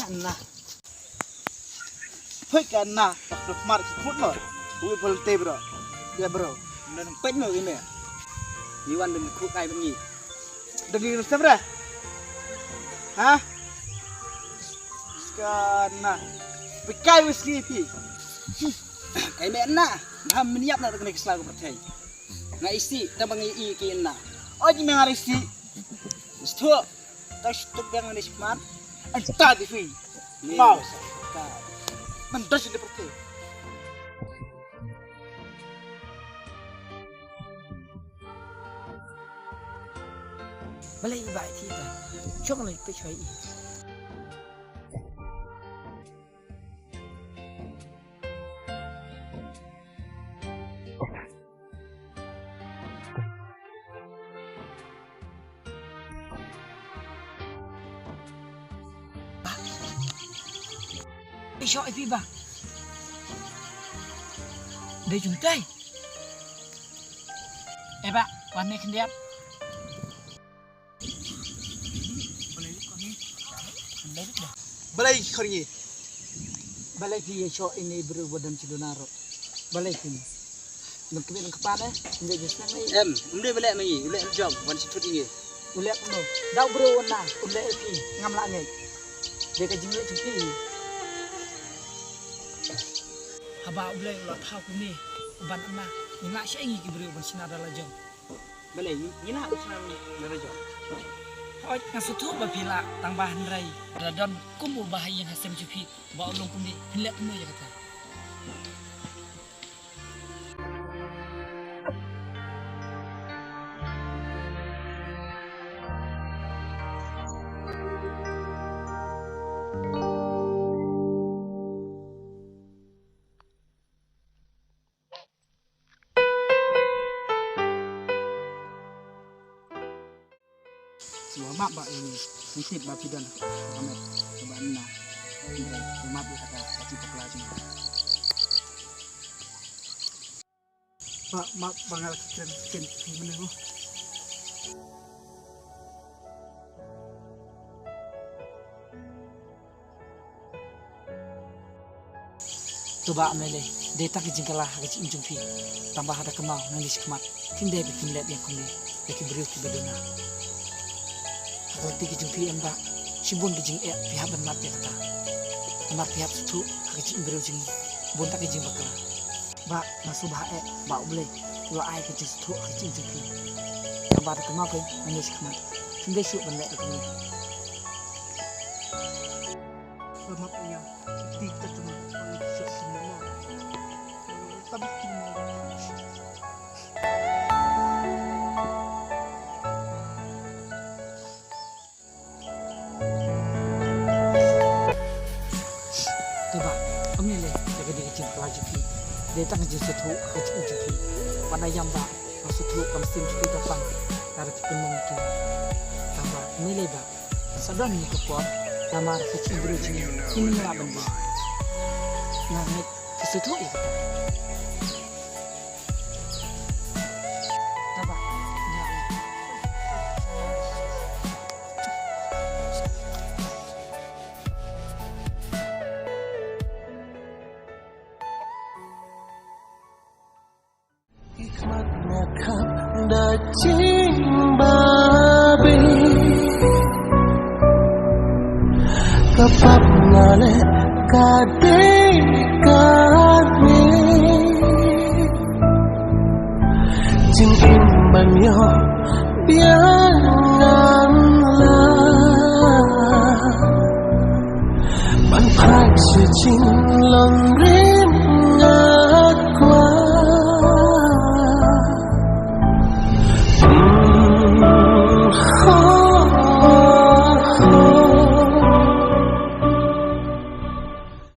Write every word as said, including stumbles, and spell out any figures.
Na. Phoit ka na, tak tu mar ki khut mo. Wi volunteer bro. Ya bro. Nan pet mo ine. Ni wan dum khut kai bani. Dum ni sem re. Ha? Ka na. Pekai wis ki pi. Kai me na. Ba meniap na tak ni kesla ko perthei. Nga isi, ta bang i ki na. Oj me ngar isi. Sto. Ta stuk dang ni shman. Anta di fi. Mau. Man das di perthei. Balei i ba i ti ba. Chong lai pe choi i. Isho ipi ba. Dei jung tei. Eh ba, wan ne khyndiat. Balei khor ngi. Balei phi ïa shoh ine i briew ba don shi duna ruh. Balei phi. Nang kmie nang kpa ne, ym dei jingsteng ne. Em, ym dei balei ma ngi, u leh em jong, wan shi thut ïa ngi. U leh kumno. Da u briew u na, u leh ïa phi, ngam lah ngeit. Dei ka jingleh jong phi. Haba u Blei u la thaw kumne, u ban em na, ngi lah shaei ngi ki briew ban shna da la jong. Balei ngi, ngi lah u shna ngi, ngi la jong. Hooid, nga sngewthuh ba phi lah, tang ba hynrei da don kum u ba ha ïing ha sem jong phi, ba u long kumne, phin leh kumno ïa kata. Sngewbha map ba ïa ngi, ngi tip ba phi don ka met kaba na. Ngi sngewbha map ïa kata ka jingpakla jong ngi. Ba map ba nga la kren ken phi mynne mo. To Bah, ym lei lei, dei tang ka jingkylla ha ka jingim jong phi. Tang ba ha da kynmaw nangne shakhmat, phim dei ba phin leh biang kumne ïa ki briew kiba duna. Ha ka lynti ka jong phi em Bah, shibun ki jingeh phi hap ban map ïa kata. Namar phi hap sngewthuh ha ka jingim briew jong ngi, bun tang ki jingbakla. Bah, nga sngewbha eh ba U Blei u la ai ka jingsngewthuh ha ka jingim jong phi. Tang ba da kynmaw phi nangne shakhmat, phim dei shuh ban leh da kumne. Selamat ya. Kita cuma selamat. To Bah, ym lei lei, ïa kane ka jingpakla jong phi. Dei tang ka jingsngewthuh ha ka jingim jong phi. Wat la ïam Bah, ka sngewthuh ka mynsiem jong phi ka pang. Lada phi pynmong ïa ki. Tang Bah, ym lei lei Bah. Sa don ïa ka por, namar ka jingim briew jong ngi, ngim lah ban biang. Nga ngeit phi sngewthuh ïa kata. Taba, ïa. Ki khmat nga khap da jingbabe. Ka pap nga leh ka dei kane. Jingim ban ïoh biang ngan lah. Ban phai sha jinglong